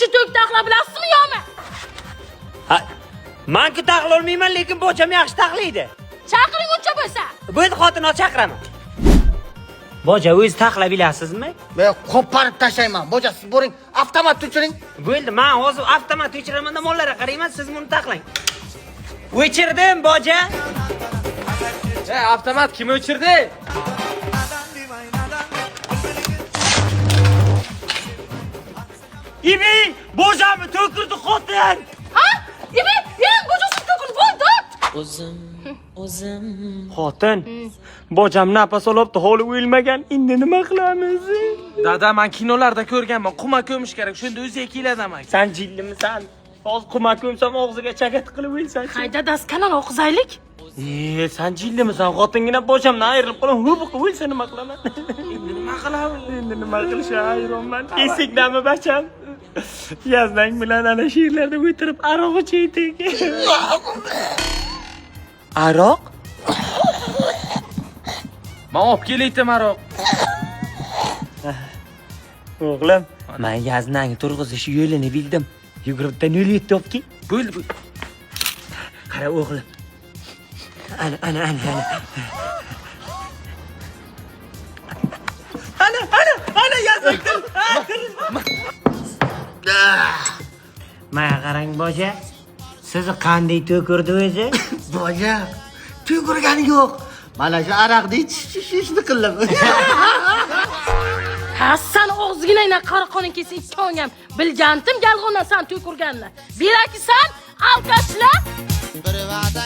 Shu to'k taxla bilasizmi yo'qmi? Ha, man-ku taxlolmayman, lekin bojam yaxshi taxlaydi. Chaqiring uncha bo'lsa. Bo'ldi, xotin, hozir chaqiraman. Boja, o'zi taxla bilasizmi? Men qo'parib tashlayman. Boja, siz boring, avtomat o'chiring. Bo'ldi, man hozir avtomat o'chiraman-da, mollarga qarayman, siz buni taxlang. O'chirdim, boja. E, avtomat kim o'chirdi? Ibi, bojamni to'kirdi xotin. Ha? Ibi, eng bojasi to'kildi, bo'ldi. Xotin, bojam napas olibdi, holi o'lmagan. Endi nima qilamiz? Dada, men kinolarda ko'rganman, quma ko'mish kerak, shunda o'ziga keladi amak. San jillimisan? Hozir quma ko'msam og'ziga chakat qilib o'lsan. Hay dadasi, kanal o'qizaylik. E, san jillimisan? Xotingina bojamdan ayrilib qolaman, hu bu qilib o'lsa nima qilaman? Endi nima qilamiz? Endi nima qilishga hayronman. Esingdami bacham? Yaznang bilan ana shu yerlarda o'tirib aroq ichaydik. Aroq? Men olib kelaydim aroq. O'g'lim, men yaznang turg'izish yo'lini bildim. Yugurib bitta 07 olib kel. Bo'ldi, bo'ldi. Qara o'g'lim. Ana, ana, ana, ana. Ana, ana, ana yaznang. Mana qarang boja. Sizni qanday to'kirdi o'zi? Boja, tugurgani yo'q. Mana shu aroqni ichishni qildim. Ha, san og'zingdan qora qoning kelsa ikkoving ham bilgantim galg'ondan san to'kirganini. Beraki san alkashlar. Bir va'da